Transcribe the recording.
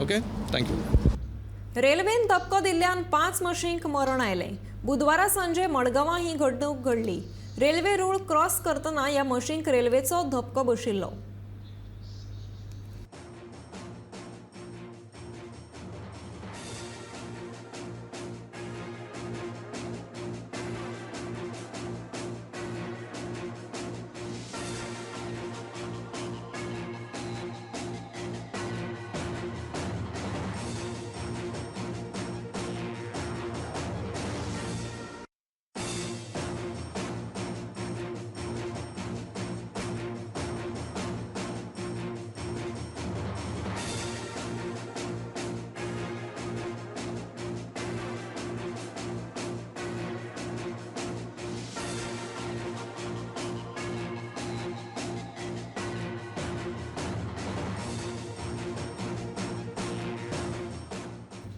Okay, thank you. रेल्वेन धपको दिल्ल्यान 5 म्हशींक मरण आयलें. बुधवारा सांजे मडगांवां ही घडणूक घडली. रेल्वे रूळ क्रॉस करतना ह्या म्हशींक रेल्वेचो धपको बशिल्लो.